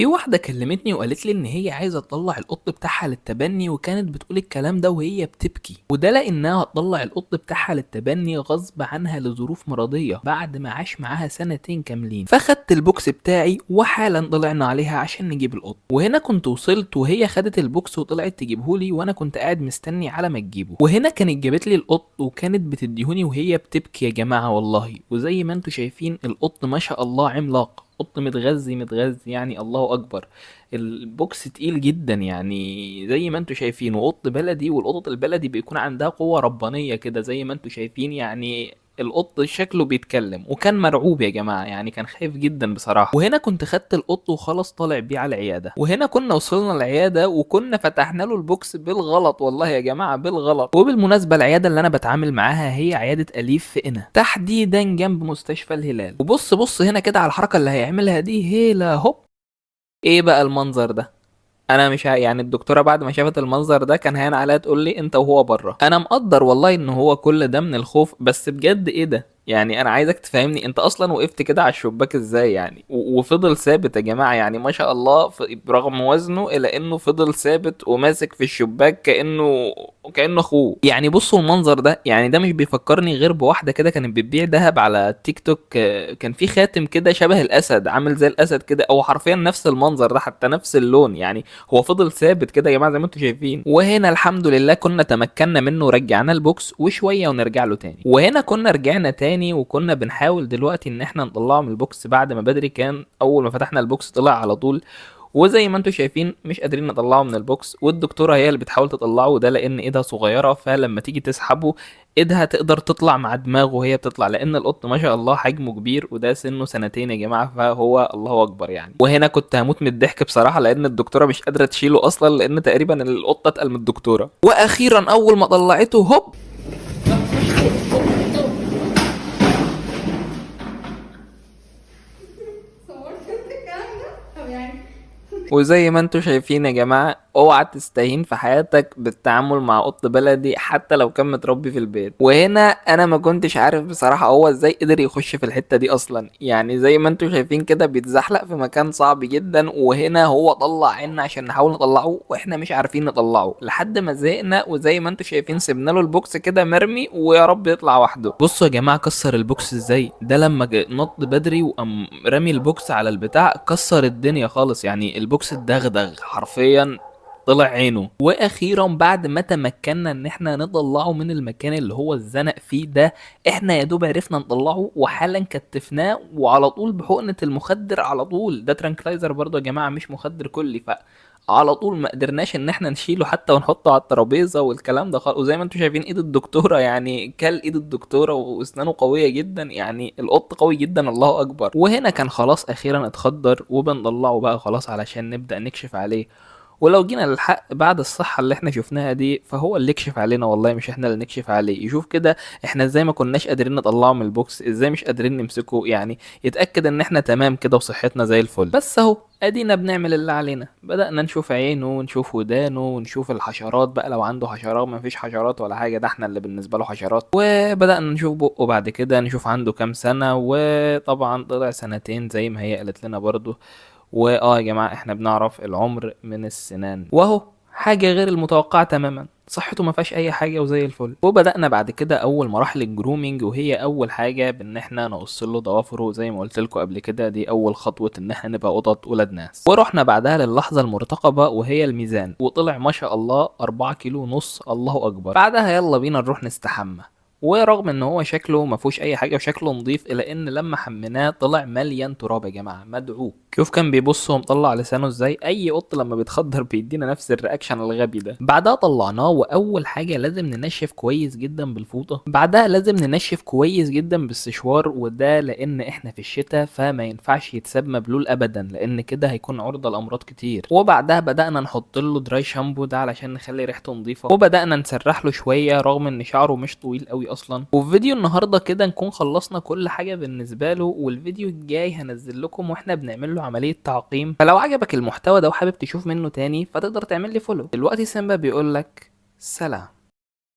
في واحدة كلمتني وقالت لي ان هي عايزه تطلع القط بتاعها للتبني، وكانت بتقول الكلام ده وهي بتبكي، وده لانها هتطلع القط بتاعها للتبني غصب عنها لظروف مرضية بعد ما عاش معاها سنتين كاملين. فخدت ال box بتاعي وحالا طلعنا عليها عشان نجيب القط، وهنا كنت وصلت وهي خدت ال box وطلعت تجيبهولي، وانا كنت قاعد مستني على ما تجيبه. وهنا كانت جابت لي القط وكانت بتديهوني وهي بتبكي يا جماعة والله. وزي ما انتم شايفين القط ما شاء الله عملاق، قط متغذي متغذي يعني الله اكبر. ال box تقيل جدا يعني زي ما انتم شايفين، وقط بلدي، والقطط البلدي بيكون عندها قوة ربانية كده زي ما انتم شايفين. يعني القط شكله بيتكلم، وكان مرعوب يا جماعة، يعني كان خايف جدا بصراحة. وهنا كنت خدت القط وخلاص طالع بيه على العيادة، وهنا كنا وصلنا العيادة وكنا فتحنا له ال box بالغلط والله يا جماعة بالغلط. وبالمناسبة العيادة اللي انا بتعامل معاها هي عيادة أليف في قنا، تحديدا جنب مستشفى الهلال. وبص بص هنا كده على الحركة اللي هيعملها دي، هيلا هوب، ايه بقى المنظر ده؟ انا مش يعني الدكتورة بعد ما شافت المنظر ده كان هين عليها تقول لي انت وهو بره. انا مقدر والله ان هو كل ده من الخوف، بس بجد ايه ده؟ يعني انا عايزك تفهمني انت اصلا وقفت كده على الشباك ازاي يعني؟ وفضل ثابت يا جماعة، يعني ما شاء الله برغم وزنه الا انه فضل ثابت وماسك في الشباك كانه اخوه. يعني بصوا المنظر ده، يعني ده مش بيفكرني غير بواحدة كده كانت بتبيع ذهب على تيك توك، كان في خاتم كده شبه الاسد، عامل زي الاسد كده، او حرفيا نفس المنظر ده، حتى نفس اللون، يعني هو فضل ثابت كده يا جماعة زي ما انتم شايفين. وهنا الحمد لله كنا تمكنا منه ورجعنا ال box، وشوية ونرجع له تاني. وهنا كنا رجعنا تاني وكنا بنحاول دلوقتي ان احنا نطلعه من ال box بعد ما بدري كان اول ما فتحنا ال box طلع على طول، وزي ما انتم شايفين مش قادرين نطلعه من ال box، والدكتورة هي اللي بتحاول تطلعه، وده لان ايدها صغيرة، فلما تيجي تسحبه ايدها تقدر تطلع مع دماغه وهي بتطلع، لان القط ما شاء الله حجمه كبير، وده سنة سنتين يا جماعة، فهو الله اكبر يعني. وهنا كنت هموت من الضحك بصراحة لان الدكتورة مش قادرة تشيله اصلا، لان تقريبا القطة اتقل من الدكتورة. واخيرا اول ما طلعته هوب، صورت انت الكلام ده؟ طب يعني وزي ما انتم شايفين يا جماعة اوعى تستهين في حياتك بالتعامل مع قط بلدي حتى لو كان متربي في البيت. وهنا انا ما كنتش عارف بصراحة هو ازاي قدر يخش في الحتة دي اصلا، يعني زي ما انتم شايفين كده بيتزحلق في مكان صعب جدا، وهنا هو طلع عنا عشان نحاول نطلعه واحنا مش عارفين نطلعه لحد ما زهقنا، وزي ما انتم شايفين سيبنا له ال box كده مرمي ويا رب يطلع وحده. بصوا يا جماعة كسر ال box ازاي ده، لما نط بدري وقام رامي ال box على البتاع كسر الدنيا خالص، يعني ال box اتدغدغ حرفيا، طلع عينه. واخيرا بعد ما تمكنا ان احنا نطلعه من المكان اللي هو اتزنق فيه ده، احنا يا دوب عرفنا نطلعه وحالا كتفناه وعلى طول بحقنة المخدر على طول، ده tranquilizer برضه يا جماعة مش مخدر كلي، ف على طول ما قدرناش ان احنا نشيله حتى ونحطه على الترابيزة والكلام ده خالص. وزي ما انتم شايفين ايد الدكتورة، يعني كل ايد الدكتورة واسنانه قوية جدا، يعني القط قوي جدا الله اكبر. وهنا كان خلاص اخيرا اتخدر وبنطلعه بقى خلاص علشان نبدا نكشف عليه. ولو جينا للحق بعد الصحة اللي احنا شفناها دي فهو اللي يكشف علينا والله، مش احنا اللي نكشف عليه. يشوف كده احنا ازاي ما كناش قادرين نطلعه من ال box، ازاي مش قادرين نمسكه، يعني يتأكد ان احنا تمام كده وصحتنا زي الفل. بس اهو ادينا بنعمل اللي علينا، بدأنا نشوف عينه ونشوف ودانه ونشوف الحشرات بقى لو عنده حشرات، ما فيش حشرات ولا حاجة، ده احنا اللي بالنسبة له حشرات. وبدأنا نشوف بقه بعد كده، نشوف عنده كام سنة، وطبعا طلع سنتين زي ما هي قالت لنا برضو. واه يا جماعة احنا بنعرف العمر من السنان، واهو حاجة غير المتوقعة تماما، صحته ما فيهاش اي حاجة وزي الفل. وبدأنا بعد كده اول مراحل ال grooming، وهي اول حاجة بان احنا نقص له ضوافره زي ما قلت لكم قبل كده، دي اول خطوة ان احنا نبقى قطط ولاد ناس. ورحنا بعدها للحظة المرتقبة وهي الميزان، وطلع ما شاء الله 4.5 كيلو، الله اكبر. بعدها يلا بينا نروح نستحمى، ورغم ان هو شكله ما فيهوش اي حاجة وشكله نظيف، الا ان لما حميناه طلع مليان تراب يا جماعة، مدعوك. شوف كان بيبص ومطلع لسانه ازاي، اي قط لما بيتخدر بيدينا نفس ال reaction الغبي ده. بعدها طلعناه، واول حاجة لازم ننشف كويس جدا بالفوطه، بعدها لازم ننشف كويس جدا بالسشوار، وده لان احنا في الشتاء فما ينفعش يتساب مبلول ابدا، لان كده هيكون عرضه لامراض كتير. وبعدها بدانا نحط له dry shampoo ده علشان نخلي ريحته نظيفة، وبدانا نسرح له شوية رغم ان شعره مش طويل قوي اصلا. وفي فيديو النهارده كده نكون خلصنا كل حاجة بالنسبة له، والفيديو الجاي هنزل لكم واحنا بنعمل له عملية تعقيم. فلو عجبك المحتوى ده وحابب تشوف منه تاني فتقدر تعمل لي follow. دلوقتي سيمبا بيقول لك سلام.